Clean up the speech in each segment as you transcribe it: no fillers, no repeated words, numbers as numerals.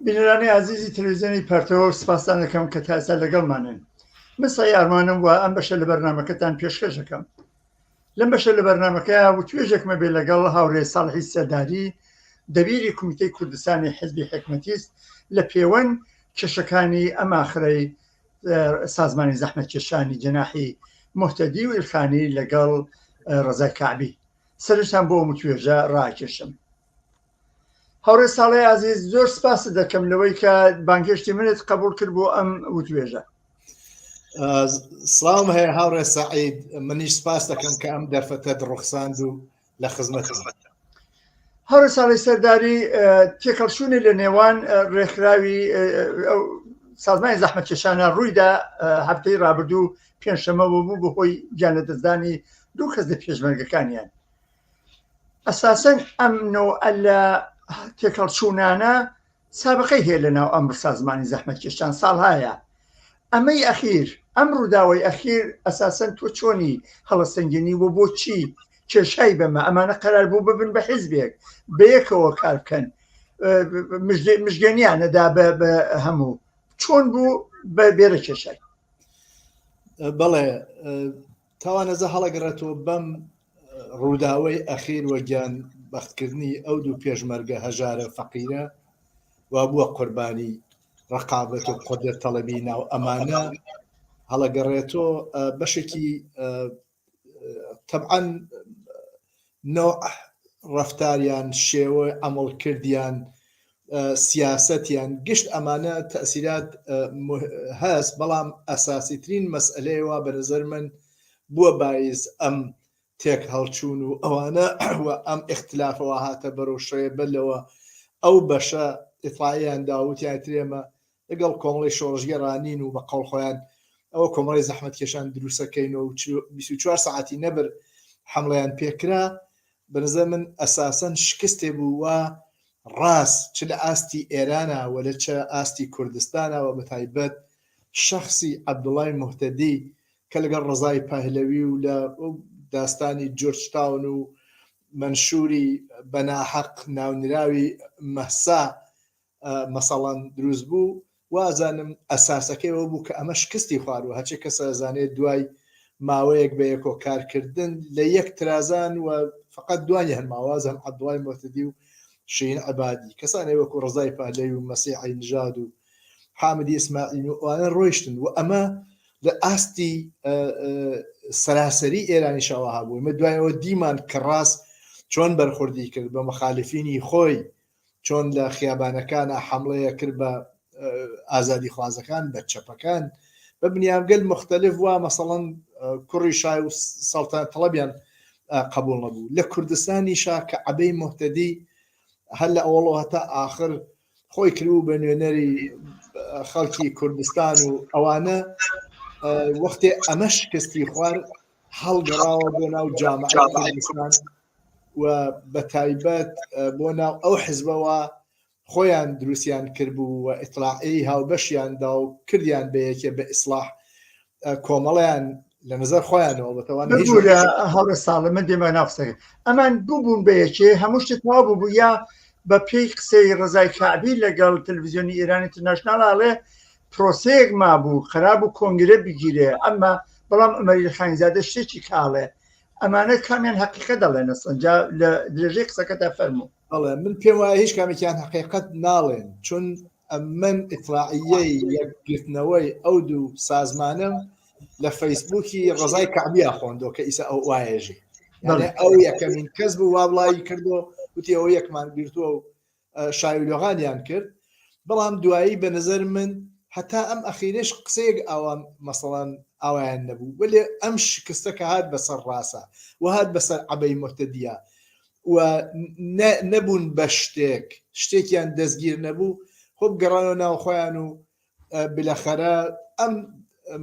بینەرانی ئازیزی تەلەویزیۆنی پەرتەوە سپاستان دەکەم کە تا ئێستا لەگەڵمانن. من سەعی ئارمانم و ئەم بەشە لە بەرنامەکەتان پێشکەش دەکەم. لەم بەشە لە بەرنامەکە وتوێژێکمە بێ لەگەڵ هاورێ ساڵحی سەرداری دەبیری کومیتەی کوردستانی حزبی حکمەتیست لە پێوەند کێشەکانی ئەم ئاخرەی سازمانی زەحمەتکێشانی جەناحی موهتەدی و ئیلخانی لەگەڵ ڕەزای کەعبی. سەرنجتان بۆ ئەم وتوێژە ڕاکێشم. هاوڕێ ساڵی ئازیز زۆر سپاست دەکەم لەوەی کە بانگهێشتی منت قبول کرد بۆ ئەم وتوێژە. سڵاوم هەیە هاوڕێ سعید منیش سپاس دەکەم کە ئەم دەرفەتەت ڕوخساند و لە خزمەت هاوڕێ ساڵی سەرداری تێکەڵچوونی لە نێوان ڕێکخراوی سازمانی زەحمەتکێشانە ڕوویدا هەفتەی ڕابردوو پێنجشەممەوە بوو بەهۆی گیانلەدەستدانی دوو کەس لە پێشمەرگەکانیان. ئەساسەن ئەم نەوعە لە تێکەڵچوونانە سابقەی هەیە لە ناو ئەم سازمانی زەحمەتکێشان ساڵهایە. ئەمەی ئەخیر، ئەم ڕووداوەی ئەخیر ئەساسەن تۆ چۆنی هەڵەسەنگێنی و بۆچی کێشای بەمە؟ ئەمانە قەرار بوو ببن بە حیزبێک، بەیەکەوە کار بکەن، مژدێنیان نەدا بە هەموو. چۆن بوو بە بێرە کێشای؟ بەڵێ تاوانەزە هەڵەگەڕێتەوە بەم ڕووداوەی ئەخیر وە گیان بەختکردنی ئەو دوو پێشمەرگە هەژارە فەقیرە وا بووە قوربانی ڕقابەت و قودرەت تەڵەبی ناو ئەمانە هەڵەگەڕێتەوە بەشێکی تەبعەن نوع ڕەفتاریان شێوە عەمەڵ کردیان سیاسەتیان گشت ئەمانە تەئسیرات هەس بەڵام ئەساسیترین مەسئەلەی وا بە نەزەر من بووە بایس ئەم تێک هەڵچوون و ئەوانە و ئەم ئیختلافەوە هاتە بەرەو شڕێ بەر لەوە ئەو بەشە ئیتڵاعیان دا وتیان ئیتر ئێمە لەگەڵ کۆمەڵی شۆڕشگێڕا نین و بە قەوڵ خۆیان ئەوە کۆمەڵی زەحمەتکێشان دروسەکەین و 24 سەعاتی نەبر حەمڵەیان پێکرا بە نظر من ئەساسەن شکستێ بوو وا ڕاست چ لە ئاستی ئێرانە و لە چە ئاستی کوردستانە و بەتایبەت شەخسی عەبدوڵای موهتەدی کە لەگەڵ ڕەزای پەهلەوی و لە داستانی جۆرج تاون و مەنشووری بە ناحەق ناونراوی مەهسا مەسەڵەن دروست بوو وازانم ئەساسەکەی ئەوە بوو کە ئەمە شکستی خواروە هەرچی کەس ئەزانێت دوای ماوەیەک بە یەکۆ کارکردن لە یەک ترازان و فقط دوانی هەر ماوە وازانم عەبدوڵای موهتەدی و شیرین عەبادی کەسانێ وەکو ڕەزای پەهلەوی و مەسیحی نژاد و حامدی ئیسماعیل و ئەوانە ڕۆیشتن و ئەمە لە ئاستی سەراسەری ئێرانیشەوە هەبوو ئمە دوایەوە دیمان کە ڕاست چۆن بەرخوردی کرد بە مخالفینی خۆی چۆن لە خیابانەکانا حەمڵەیە کرد بە ئازادیخوازەکان بە چەپەکان بە بنیامگەل مختلف وا مەسەڵەن کوڕی شای و سەڵتەنەت تەڵەبیان قبول نەبوو لە کوردستانی شا کە عەبەی مهتەدی هەر لە ئەوڵەوە هەتا ئاخر خۆی کردبوو بە نوێنەری خەڵکی کوردستان و ئەوانە وەختێ ئەمە شکستی خوار هەڵگەڕاوە بۆ ناو جامعەی کوردستان و بە تایبەت بۆ ناو ئەو حزبەوە خۆیان دروستیان کردبوو و ئیتڵاعی هاوبەشیان دا و کردیان بە یەکێ بە ئیسڵاح کۆمەڵیان لە نظر خۆیانەوە بەتەوان ببورە هاوڕێ ساڵە من دێمە ناو قسەکە ئەمان بووبوون بە یەکێ هەموو شتێک تەواو بوو یا بە پێی قسەی ڕزای کەعبی لەگەڵ تەلەڤیزیۆنی ئێران ئینتەرناشناڵ ئاڵێ پرۆسەیەک مابوو قەرار بوو کۆنگرە بگیرێ ئەمە بەڵام عومەری خانزادە شتێکی کاڵێ ئەمانە کامیان هەقیقەت دەڵێن ئەسڵەن جا لە درێژەی قسەکەتا فەرموو. بەڵێ من پێم وایە هیچ کامێکیان هەقیقەت ناڵێن چون من ئیتڵاعیەی یەکگرتنەوەی ئەو دوو سازمانەم لە فەیسبووکی ڕەزای کەعبیا خۆندۆ کە ئیسا ئەو وایەژێ یانێ ئەو یەکەمین کەس بوو وا بڵاوی کردو وتی ئەوە یەکمان گرتووە و شایولۆغانیان کرد بەڵام دوایی بە نظر من هەتا ئەم ئەخیرەش قسەیەک ئاوا مەسەڵەن ئاوایان نەبوو وەلێ ئەم شکستە کە هات بەسەر ڕاسا و هات بەسەر عەبەی موهتەدیا و نەبوون بە شتێک شتێکیان دەستگیر نەبوو خۆ بگەڕانەوە ناو خۆیان و بلەخەرە ئەم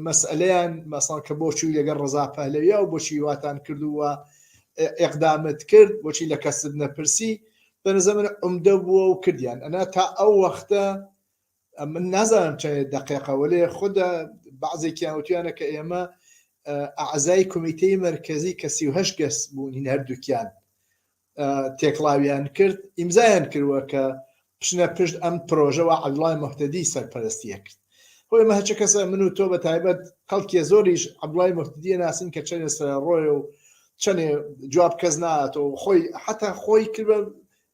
مەسئلەیان مەسەڵەن کە بۆچی لەگەڵ ڕەزا پەهلەویا و بۆچی واتان کرد و ئێقدامت کرد بۆچی لە کەست نەپرسی بە نظر من عمدە بووە و کردیان ئەنا تا ئەو وەختە من نازانم چەند دقیقە وەلێ خودە بەعزێکیان وتویانە کە ئێمە ئەعزای کۆمیتەی مەرکەزی کە 38 کەس بوون هین هەردووکیان تێکڵاویان کرد ئیمزایان کردووە کە. بچنە پشت ئەم پرۆژەوە عەبدوڵای موهتەدی سەرپەرستیە کرد. خۆ ئێمە هەرچە کەسە من و تۆ بە تایبەت خەڵکێ زۆریش عەبدوڵای موهتەدیە ناسین کە چەنێ سەرەڕۆیە و چەنێ جواب کەس ناتەوە خۆی حتا خۆی کرد بە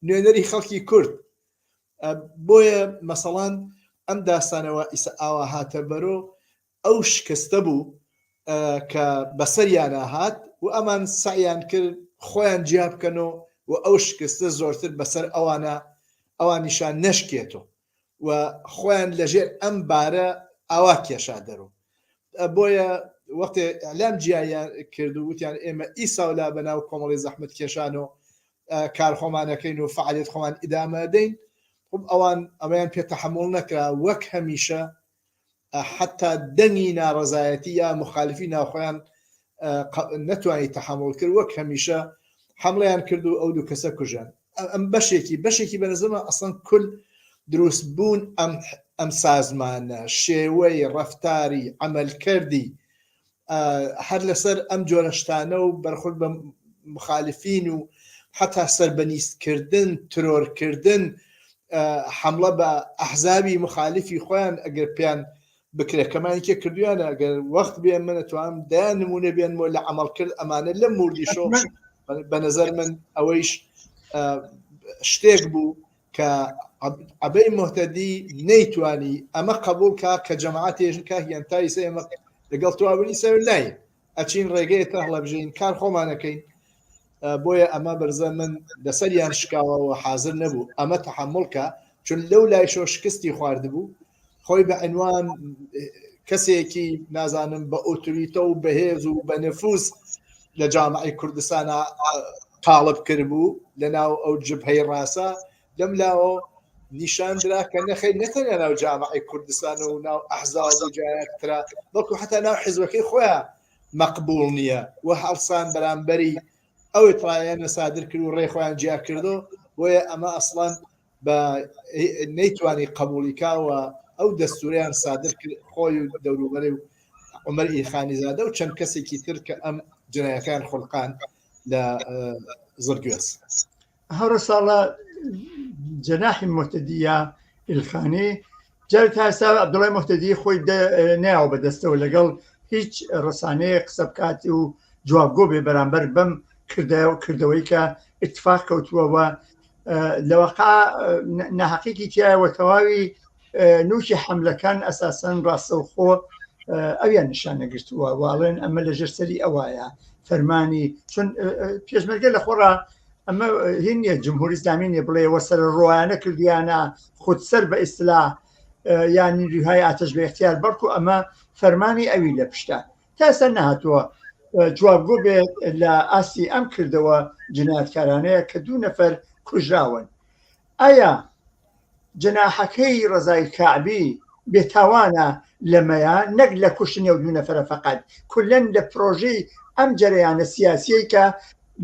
نوێنەری خەڵکی کورد بۆیە مەسەڵان ئەم داستانەوە ئیسە ئاوا هاتە بەرۆ ئەو شکستە بوو کە بەسەریانا هات و ئەمان سەعیان کرد خۆیان جیا بکەنەوە و ئەو شکستە زۆرتر بەسەر ئەوانە ئەوانیشان نەشکێتەوە و خۆیان لەژێر ئەم بارە ئاوا کێشا دەرۆ بۆیە وەختێ ئیعلام جیایان کرد و وتیان ئێمە ئیسا و لا بەناو کۆمەڵی زەحمەت کێشان و کار خۆمانەکەین و فعالیت خۆمان ئیدامە دەین خب ئەوان ئەمەیان پێ تەحمل نەکرا وەک هەمیشە حەتا دەنگی ناڕەزایەتی یا مخالفی ناوخۆیان نەتوانی تەحمل کرد وەک هەمیشە حملەیان کرد و ئەو دوو کەسە کوژان ئەم بەشێکی بەشێکی بەنزمە ئەسڵەن کل دروست بوون ئەم ئەم سازمانە شێوەی ڕەفتاری عملکردی هەر لەسەر ئەم جۆرە شتانە و بەرخورد بە مخالفین و حتا سەربەنیستکردن ترۆرکردن حملە بە ئەحزابی مخالفی خۆیان ئەگەر پێیان بکرێت کەمانێکێ کردویانە ئەگەر وەخت بێ من ئەتوانم دەیان نمونە بێنمەوە لە عمل کرد ئەمانە لەم موردیشۆ بە نظر من ئەوەیش شتێک بوو کە عەبەی موهتەدی نەیتوانی ئەمە قبوڵ کا کە جەماعەتێژن کا هیان تا ئیسە ئێمە لەگەڵ تۆ بن ئیسە ناین ئەچین ڕێگەیە تر هەڵەبژین کار خۆمانەکەین بۆیە ئەمە بەرزە من لەسەریان شکاوەوە حاضر نەبوو ئەمە تەحملکە چون لەو لایشەوە شکستی خواردبوو خۆی بە عنوان کەسێکی نازانم بە ئۆتۆریتە و بەهێز و بە نفوس لە جامعی کوردستانە قاڵب کردبوو لە ناو ئەو جبهەی ڕاستە لەم لاوە نیشان درا کە نەخێر نەتەنیا ناو جامعی کوردستان و ناو ئەحزاب و جایەکترا بەڵکو حتا ناو حزبەکەی خۆیان مەقبوڵ نییە و هەڵسان بەرامبەری ئەو ئیتڵاعیانە سادر کرد و ڕێ خۆیان جیا کردو بۆیە ئەمە ئەسڵەن بە نەیتوانی قبوڵی کا و ئەو دەستوریان سادر کرد خۆی و دەوروبەری و عومەر ئیلخانیزادە و چەند کەسێکی تر کە ئەم جنایەکان خولقان لە زڕگوێز. هەڕ ساڵە جەناحی مهتەدیە ئیلخانی جار تا ئێستا عەبدوڵای مهتەدی خۆی نایەوە بەدەستەوە لەگەڵ هیچ ڕسانەیە قسە بکات و جوابگۆ بێ بەرامبەر بەم کردەوە کردەوەی کە اتفاق کەوتووە و لەواقع ناحەقیکی تایەوە تەواوی نوکی حملەکان ئەساسەن ڕاستەوخۆ ئەویان نیشان نەگرتووە واڵێن ئەمە لە ژێر سەری ئەوایە فەرمانی چون پێشمەرگە لە خۆڕا ئەمە هین نیە جمهوری ئیسلامی نیە بڵێ وە سەر ڕۆیانە کردیانە خودسەر بە ئیسلا یان نیروهای ئاتەش بە اختیار بەڵکو ئەمە فەرمانی ئەوی لە پشتە تا ئێستا نەهاتووە جوابگۆ بێت لە ئاستی ئەم کردەوە جنایەتکارانەیە کە دوو نەفەر کوژراون ئایا جەناحەکەی ڕەزای کەعبی بێتاوانە لەمەیا نەک لە کوشتنی ئەو دوو نەفەرە فەقەت کولەن لە پرۆژەی ئەم جەرەیانە سیاسیەی کە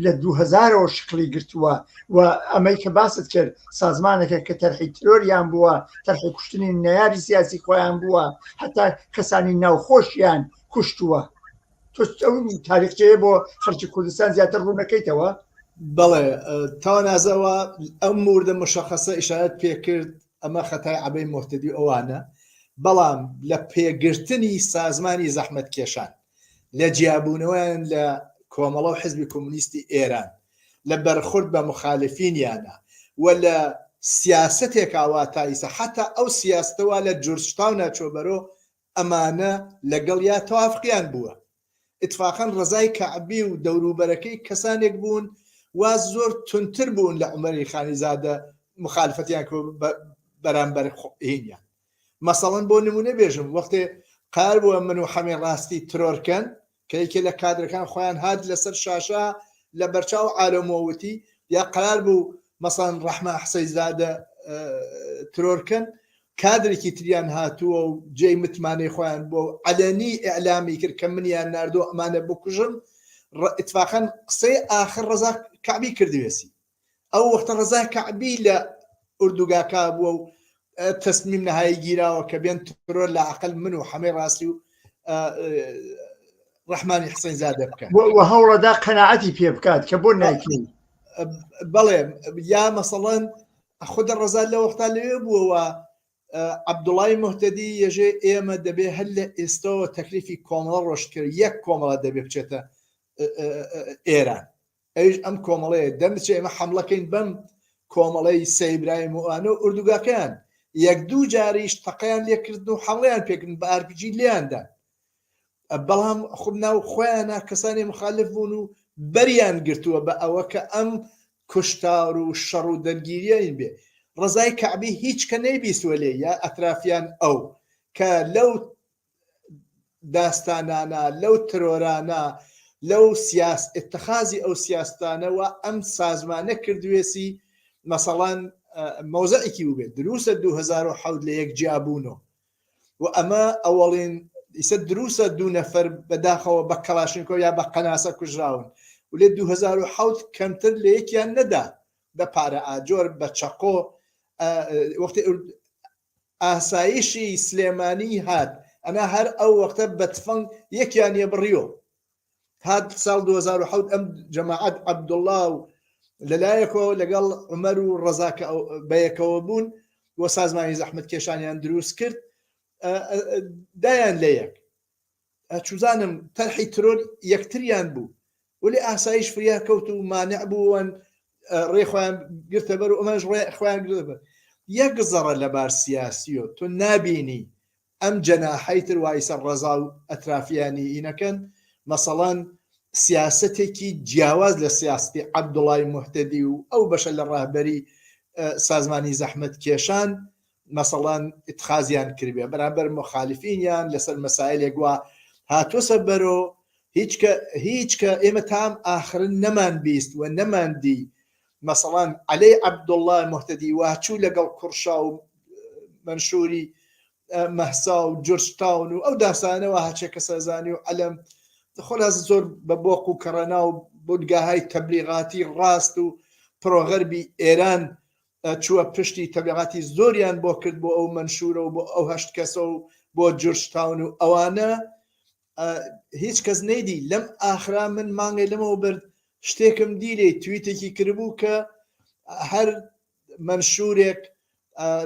لە 2000ەوە شکڵی گرتووە و ئەمەی کە باست کرد سازمانێکە کە تەرحی ترۆریان بووە تەرحی کوشتنی نەیاری سیاسی خۆیان بووە هەتا کەسانی ناوخۆشیان کوشتووە تۆ ئەو تاریخچەیە بۆ خەڵکی کوردستان زیاتر ڕوونەکەیتەوە؟ بەڵێ تاوانازەوە ئەم موردە مشخصە ئیشارەت پێکرد ئەمە خەتای عەبەی موهتەدی و ئەوانە بەڵام لە پێگرتنی سازمانی زەحمەتکێشان لە جیابوونەوەیان لە کۆمەڵە و حزبی کۆمۆنیستی ئێران لە بەرخورد بە مخالفینیانە و لە سیاسەتێکا وا تا ئیسە حەتا ئەو سیاسەتە وا لە جورجتاونا چۆ بەرۆ ئەمانە لەگەڵیا تەوافقیان بووە. ئیتفاقەن ڕەزای کەعبی و دەوروبەرەکەی کەسانێک بوون وا زۆر توندتر بوون لە عومەری خانیزادە مخالفەتیان کرد بەرامبەر هینیان. مەسەڵەن بۆ نمونە بێژم وەختێ قار بووە من و حەمەی ڕاستی ترۆر کەن کە یەکێ لە کادرەکان خۆیان هات لەسەر شاشە لە بەرچاو عالەمەوە وتی یا قەرار بوو مەسەڵەن ڕەحمان حسەیزادە ترۆر کەن کادرێکی تریان هاتووە و جێی متمانەی خۆیان بووە و عەلەنی ئیعلامی کرد کە منیان ناردووە ئەمانە بکوژم ئیتفاقەن قسەی ئاخر ڕەزا کەعبی کردوێسی ئەو وەختە ڕەزا کەعبی لە ئوردوگاکە بووە و تەسمیم نەهایی گیراوە کە بێن ترۆر لە عقل من و حەمەی ڕاستی و ڕەحمانی حسین زادە بکەن و هەوڵەدا قەناعەتی پێ بکات کە بۆ نایکەی بەڵێ یا مەسەڵەن. خودە ڕەزا لە وەختا لەوێ بووەوە عەبدوڵای موهتەدی یەژێ ئێمە دەبێ هەر لە ئێستەوە تەکلیفی کۆمەڵە ڕۆشت کرد یەک کۆمەڵە دەبێ بچێتە ئێران ئەویش ئەم کۆمەڵەیە دەمچێ ئێمە حەملەکەین بەم کۆمەڵەی سەیبرایم و ئانە و ئوردوگاکەیان یەک دوو جاریش تەقەیان لێکردن و حەمڵیان پێکردن بە ئارپیجی لێیاندا بەڵام خب ناو خۆیانە کەسانی مخالف بوون و بەریان گرتووە بە ئەوە کە ئەم کوشتار و شەڕ و دەرگیریین بێ ڕزای کەعبی هیچ کە نەیبیستوە لێ یا ئەترافیان ئەو کە لەو داستانانە لەو ترۆرانە لەو سیاس اتخازی ئەو سیاستانەوە ئەم سازمانە کردوێسی مەسەڵان مەوزعێکی بووبێت دروستە 2007 لە یەک جیابوونەوە و ئەمە ئەوەڵین ئیسە دروسە دوو نەفەر بەداخەوە بە کەڵاشنکۆ یا بە قەناسە کوژراون و لێ 2007 کەمتر لە یەکیان نەدا بە پارە ئاجۆر بە چەقۆ وەختی ئاسایشی سلێمانی هات ئەنا هەر ئەو وەختە بە تفەنگ یەکیان یە بڕیۆ هات ساڵ 2007 ئەم جەماعەت عەبدوڵڵا و لەلایەکەوە لەگەڵ عومەر و ڕەزا کە بەیەکەوە بوون و سازمانی زەحمەت کێشانیان دروست کرد دایان لە یەک چوزانم تەرحی ترۆر یەکتریان بوو ولی ئاسایش فریا کەوت و مانع بوون ڕێ خۆیان گرتە بەر و ئەمەش ڕێ خۆیان گرتە بەر یەک زەڕە لەبار سیاسیۆ تۆ نابینی ئەم جەناحەی تر وا ئیسە ڕەزا و ئەترافیانی ئینەکەن مەسەڵەن سیاسەتێکی جیاواز لە سیاستی عەبدوڵای موهتەدی و ئەو بەشە لە ڕەهبەری سازمانی زەحمەت کێشان مەسەڵەن ئیتخازیان کردبێ بەرامبەر مخالفینیان لەسەر مەسایلێک وا هاتۆسە بەرۆ هیچ کە هیچ کە ئێمە تام ئاخرن نەمان بیست و نەمان دی مەسەڵەن عەلەی عەبدوڵڵا موهتەدی وا چوو لەگەڵ کوڕشا و مەنشووری مەهسا و جورج تاون و ئەو داستانەوە هەرچێ کەسەزانی و عەلەم خۆلاس زۆر بە بۆق و کەڕەنا و بنگاهای تەبلیغاتی ڕاست و پرۆغەربی ئێران چووە پشتی تەبلیغاتی زۆریان بۆ کرد بۆ ئەو مەنشوورە و بۆ ئەو هەشت کەسە و بۆ جورج تاون و ئەوانە هیچ کەس نەیدی لەم ئاخرا من مانگێ لەمەوە برد شتێکم دی لێی تویتێکی کردبوو کە هەر مەنشورێک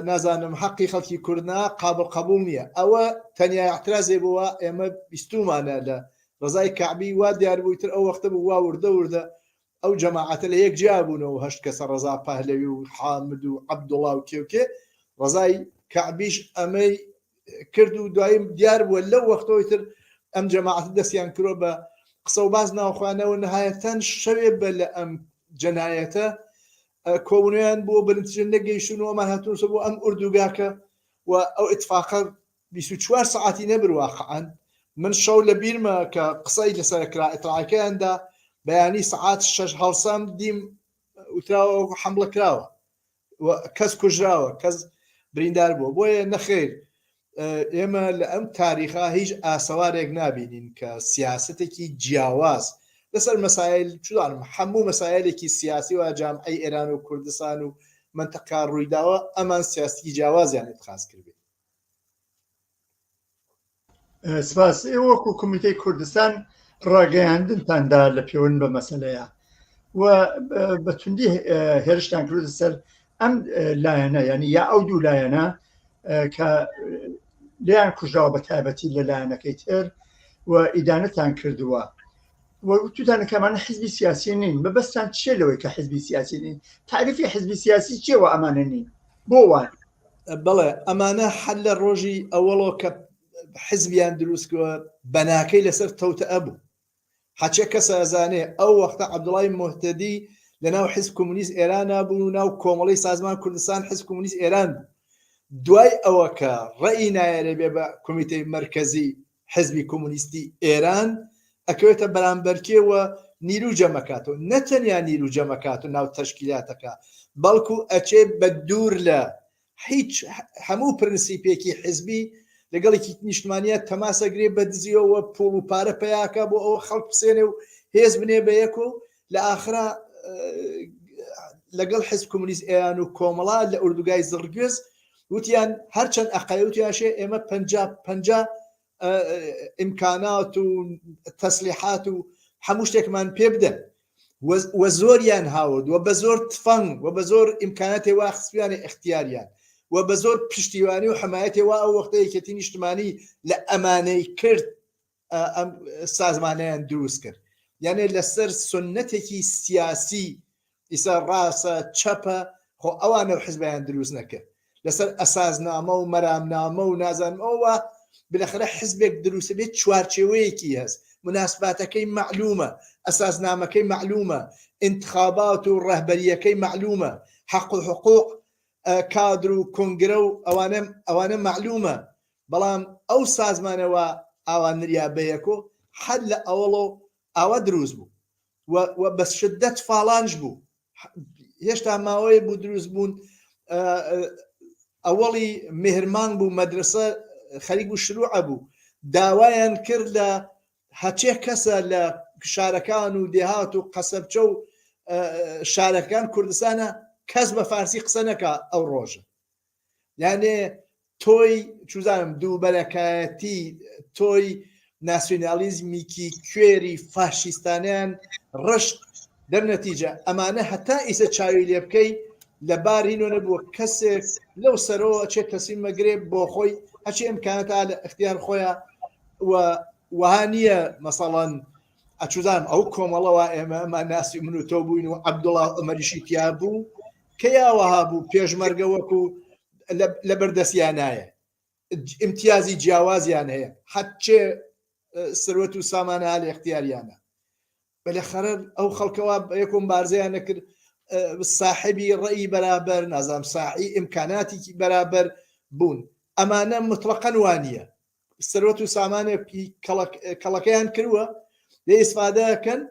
نازانم حەقی خەڵکی کوردنا قابل قبول نییە ئەوە تەنیا اعترازێ بووە ئێمە بیستومانە لە ڕزای کەعبی وا دیار بووی تر ئەو وەختە بوو وا وردە وردە ئەو جەماعەتە لە یەک جیا بوونەوە هەشت کەسە ڕەزا پەهلەوی و حامد و عەبدوڵا و کێ و کێ ڕەزای کەعبیش ئەمەی کرد و دوایی دیار بووە لەو وەختەوەی تر ئەم جەماعەتە دەستیان کرۆ بە قسە و باس ناوخوانەوە نهایەتەن شەوێ بە لە ئەم جەنایەتە کۆبوونەوەیان بۆ بەنتیجە نەگەیشتون و ئەمان هاتوونسە بۆ ئەم ئوردوگاکە و ئەو ئیتفاقە 24 سەعاتی نەبر واقعا من شەو لە بیرمە کە قسەی لەسەر کرا ئیتڵاعەکەیاندا بەیانی سەعات شەش هەڵسام دیم وتراوە حەمڵە کراوە و کەس کوژراوە کەس بریندار بووە بۆیە نەخیر ئێمە لە ئەم تاریخا هیچ ئاسەوارێک نابینین کە سیاستێکی جیاواز لەسەر مەسایل چزانم هەموو مەسایلێکی سیاسی و جامعەی ئێران و کوردستان و منتەقا ڕوویداوە ئەمان سیاستی جیاوازیان اتخاذ کردێت سپاس ئێوە وەکو کومیتەی کوردستان ڕاگەیاندنتاندا لە پێوەند بە مەسەلەیە و بە توندی هێرشتان کردە سەر ئەم لایەنە ینی یا ئەو دوو لایەنە کە لێیان کوژراوە بە تایبەتی لە لایەنەکەی تر و ئیدانەتان کردووە وتوتانە کەمانە حزبی سیاسی نین مەبەستان چیە لەوەی کە حزبی سیاسی نین تعریفی حزبی سیاسی چیەوە ئەمانە نین بۆ وان بەڵێ ئەمانە هەر لە ڕۆژی ئەوەڵۆ کە حزبیان دروست کردوە بەناکەی لەسەر تەوتئە بوو هەچێ کەسە ئەزانێ ئەو وەختە عەبدوڵای موهتەدی لە ناو حزب کۆمۆنیست ئێرانا بوو و ناو کۆمەڵەی سازمان کوردستان حزب کۆمۆنیست ئێران بوو دوای ئەوە کە ڕەئی نایەرێ بێ بە کۆمیتەی مەرکەزی حزبی کۆمۆنیستی ئێران ئەکەوێتە بەرامبەرکێ و نیرو جەمەکاتەوە نە تەنیا نیرو جەمەکات و ناو تەشکیلاتەکە بەڵکو ئەچێ بە دوور لە هیچ هەموو پرنسیپێکی حزبی لەگەڵ یەکیتی نیشتمانیە تەماس ئەگرێ بە دزیەوە پوڵ و پارە پەیاکە بۆ ئەوە خەڵک بسێنێ و هێز بنێ بە یەک و لە ئاخرا لەگەڵ حزب کۆمۆنیست ئێران و کۆمەڵا لە ئوردوگای زڕگوێز وتیان هەرچەند ئەقەی وتیان شێ ئێمە 50 50 ئیمکانات و تەسلیحات و هەموو شتێکمان پێ بدەن. و زۆریان هاورد و بە زۆر تفەنگ و بە زۆر ئیمکاناتێ وا خستویانە ئیختیاریان و بە زۆر پشتیوانی و حمایەتێ وا ئەو وەختە یەکێتی نیشتمانی لە ئەمانەی کرد ئەم سازمانیان دروست کرد یانێ لەسەر سنەتێکی سیاسی ئیسا ڕاستە چەپە خۆ ئەوانە و حزبیان دروست نەکرد لەسەر ئەساسنامە و مەرامنامە و نازانم ئەوە بلەخەرە حزبێک دروستە بێت چوارچێوەیەکی هەست مناسباتەکەی مەعلومە ئەساسنامەکەی مەعلومە انتخابات و ڕەهبەریەکەی مەعلومە حەق و حقوق کادر و کۆنگرە و ئەوانە ئەوانە مەعلومە بەڵام ئەو سازمانەوە ئاوا نریا بەیەکۆ حەد لە ئەوەڵۆ ئاوا دروست بوو و بە شدەت فاڵانش بوو هێشتا ماوەیە بوو دروست بوون ئەوەڵی مهرمانگ بوو مەدرسە خەریک بوو شروعە بوو داوایان کرد لە هەچێ کەسە لە شارەکان و دێهات و قەسەبچە و شارەکان کوردستانە کەس بە فارسی قسە نەکا ئەو ڕۆژە یانێ تۆی چوزانم دووبەرەکایەتی تۆی ناسیۆنالیزمیکی کوێری فاشیستانیان ڕشت دەرنەتیجە ئەمانە هەتا ئیسە چاوی لێ بکەی لە باری نۆ نەبووە کەسێک لەو سەرەوە ئەچێت تەسلیم مەگرێ بۆ خۆی هەچی ئەمکانەتا لە اختیار خۆیان و وەها نییە مەسەڵەن ئەچوزانم ئەو کۆمەڵەوە ئێمە ئەمان ناسی من و تۆ بووین و عەبدوڵا عومەریشی تیا بوو کە یاوەها بوو پێشمەرگە وەکو لە بەردەستیانایە ئیمتیازی جیاوازیان هەیە حەچێ سروەت و سامانە لە اختیاریانە بەلەخەرە ئەو خەڵکەوە یەکۆم بارزیان نەکرد ساحبی ڕێی بەرابەر نازام ساحی ئیمکاناتێکی بەرابەر بوون ئەمانە مطلقەن وانە سەروەت و سامانێکی کەڵەکەیان کردووە لێ ئیسفادەکەن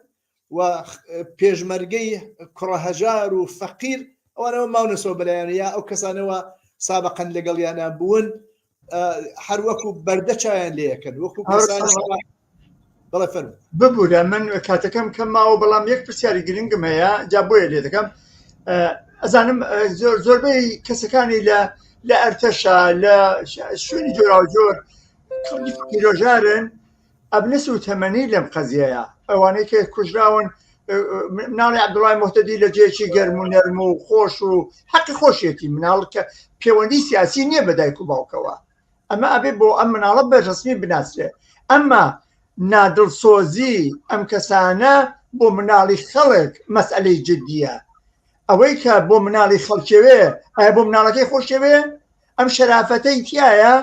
و پێشمەرگەی کوڕە هەژار و فەقیر ئەوانەوە ماونەسەوە بەلایەن یا ئەو کەسانەوە سابقەن لەگەڵیانە بوون هەر وەکو بەردە چایان لەکەن وەکو بەڵێ فەرموو ببورە من کاتەکەم کەم ماوە بەڵام یەک پرسیاری گرنگم هەیە جا بۆیە لێ دەکەم ئەزانم زۆر زۆربەی کەسەکانی لە لە ئەرتەشا لە شوێنی جۆراوجۆر خەڵکی فەقیرۆژارن ئەبنس و تەمەنی لەم قەزیەیە ئەوانەی کە کوژراون مناڵی عەبدوڵای مهتەدی لە جێیەکی گەرم و نەرم و خۆش و حەقی خۆشیەتی مناڵ کە پەیوەندی سیاسی نییە بە دایک و باوکەوە ئەمە ئەبێ بۆ ئەم مناڵە بە ڕسمی بناسرێ ئەمما نادڵسۆزی ئەم کەسانە بۆ مناڵی خەڵک مەسئلەی جدیە ئەوەی کە بۆ مناڵی خەڵکێوێ ئایا بۆ مناڵەکەی خۆشێوێ ئەم شەرافەتەی تایە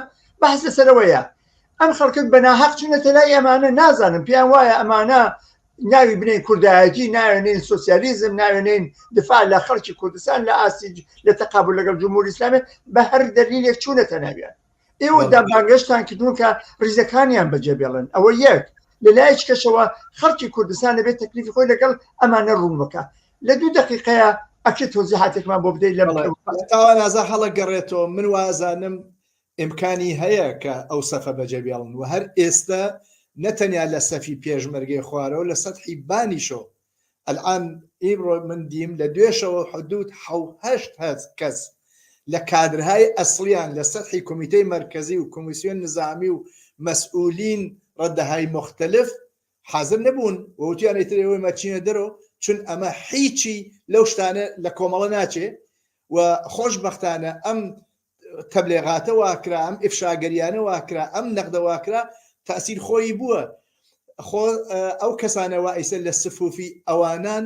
بەحس لەسەرەوەیە ئەم خەڵکت بە ناهەق چونەتە لای ئەمانە نازانم پێیان وایە ئەمانە ناوی بنێن کوردایەتی ناوێنین سوسیالیزم ناوێنین دفاع لە خەڵکی کوردستان لە ئاستی لە تەقابل لەگەڵ جمهوری ئیسلامی بە هەر دەلیلێک چوونەتە ناویان ئێوە دا بانگەشتان کردوون کە ریزەکانیان بەجێ بێڵن ئەوە یەک لە لایەکی کەشەوە خەڵکی کوردستان دەبێت تەکلیفی خۆی لەگەڵ ئەمانە ڕوون بکە لە دوو دقیقەیە ئەکرێت تۆزیحاتێکمان بۆ بدەیت لەم تاوان ئازا هەڵەگەڕێتەوە من وازانم ئیمکانی هەیە کە ئەو سەفە بەجێ بێڵن و هەر ئێستە نە تەنیا لە سەفی پێشمەرگەی خوارەوە لە سەتحی بانیشەوە ئەلئان ئیمڕۆ من دیم لە دوێشەوە حدوود حەو هەشت هەز کەس لە کادرهای ئەسڵیان لە سەتحی کومیتەی مەرکەزی و کومیسیۆن نزامی و مەسئولین ڕەدەهای موختەلف حازر نەبوون و وتیان ئیتر ئێوەی مەچینە دەرەوە چون ئەمە حیچی لەو شتانە لە کۆمەڵە ناچێ و خۆشبەختانە ئەم تەبلێغاتە واکرا ئەم ئیفشاگەریانە واکرا ئەم نەقدە واکرا تاسیر خۆی بووە خۆ ئەو کەسانە وا ئیسە لە سفوفی ئەوانان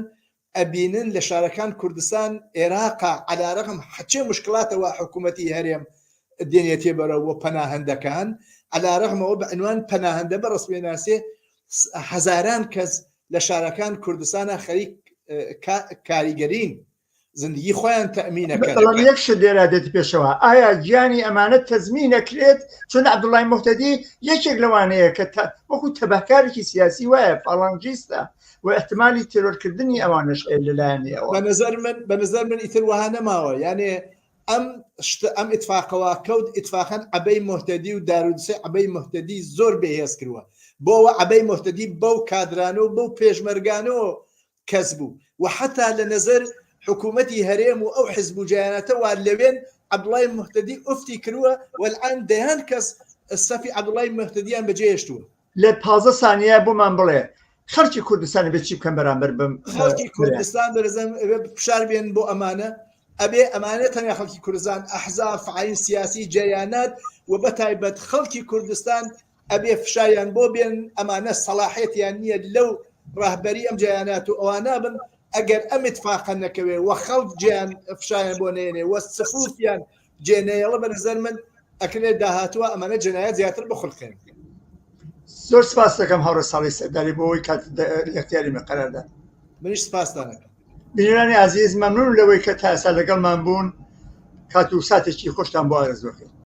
ئەبینن لە شارەکان کوردستان ئێراقا عەلارەغم حەچێ مشکلاتەوە حکوومەتی هەرێم دێنێتێ بەرەوە پەناهەندەکان عەلارەغمەوە بە عنوان پەناهەندە بە ڕسمێناسێ هەزاران کەس لە شارەکان کوردستانە خەریک کاریگەرین زندگی خۆیان تەئمینەکەن. بەڵام یەک شت لێرە دێتە پێشەوە ئایا گیانی ئەمانە تەزمین ئەکرێت چون عەبدوڵای موهتەدی یەکێک لەوانەیە کە وەکو تەبهکارێکی سیاسی وایە فاڵانجیستە و احتمالی تێرۆرکردنی ئەوانەش هەیە لەلایەنی ئەوە. بە نەزەر من بە نەزەر من ئیتر وەها نەماوە یانێ ئەم شتە ئەم ئیتفاقەوە کەوت ئیتفاقەن عەبەی موهتەدی و دارودسەی عەبەی موهتەدی زۆر بێهێز کردوە بۆوە عەبەی موهتەدی بەو کادرانە و بەو پێشمەرگانەوە کەس بوو و حەتا لە نەزەر حکوومەتی هەرێم و ئەو حزب و جەیاناتە وا لەوێن عەبدوڵای موهتەدی ئوفتی کرووە و الان دەیان کەس سەفی عەبدوڵای موهتەدیان بەجێ هێشتووە. لە 15 سانیە بۆمان بڵێ. خەڵکی کوردستان ئەبێ چی بکەن بەرامبەر بەم خەڵکی کوردستان بەرزم ئەبێ فشار بێن بۆ ئەمانە ئەبێ ئەمانە تەنیا خەڵکی کوردستان ئەحزاب فعالین سیاسی جەریانات و بە تایبەت خەڵکی کوردستان ئەبێ فشاریان بۆ بێن ئەمانە سەڵاحێتیان نییە لەو ڕەهبەری ئەم جەیانات و ئەوانە بن ئەگەر ئەم اتفاقە نەکەوێ و خەڵک جیان فشاریان بۆ نێنێ و سفوفیان جێنەیەڵە بە نظر من ئەکرێ داهاتووە ئەمانە جەنایەت زیاتر بخولقێن. زۆر سپاس دەکەم هاوڕێ ساڵی سەرداری بۆ ئەوەی کات لە اختیاری من قەراردا. منیش سپاستان ئەکەم. بینەرانی ئازیز مەمنونم لەوەی کە تا ئێستا لەگەڵمان بوون کات و ساتێکی خۆشتان بۆ ئارەزوو ئەکەین.